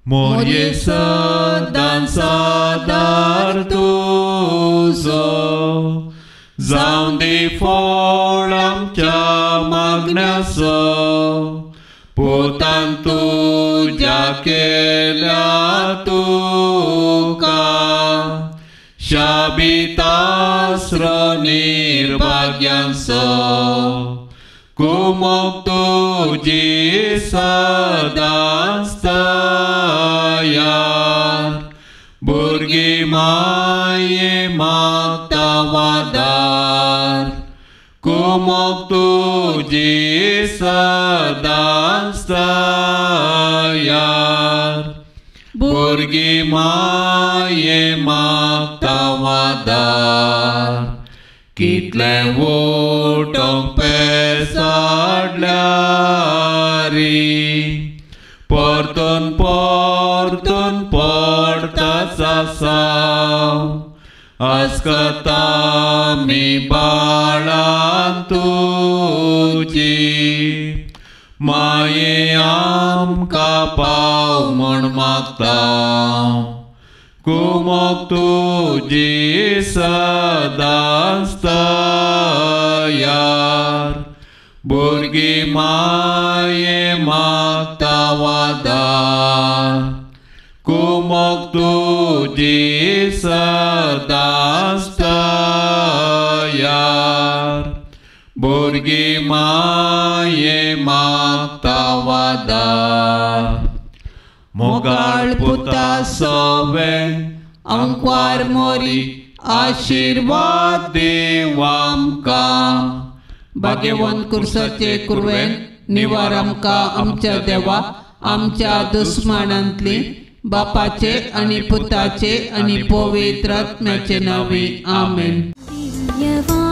मोरये सदां सादार तुजो जावं दी फळ आमच्या मागण्याचो, पुतान तुज्या केल्या तुका शाबितास्रो निर्भाग्यांचो, कुमोक तुजी सदांच तयार, भुरगीं माये मागता वादार, कुमोक तुजी सदांच तयार, भुरगीं माये मागता वादार. कितलें उठोंक पेसाडल्यारी परतून परतून पडटाच आसा, आसकता आमी बाळां तुजी माये आमकां पाव म्हूण मागता, कुमोक तुजी सदांच तयार, भुरगीं माये मागता वादार, कुमोक तुजी सदांच तयार, भुरगीं माये मागता वादार. मोगाळ पुता सोवे आंकवार मोरी आशीर्वाद देव आमकां. भाग्यवंत कुर्साचे कुरवेन निवार आमकां आमच्या देवा आमच्या दुस्मानांतली बापाचे आणि पुताचे आणि पवित्र आत्म्याचे नावे आमेन. दिव्यवाणी.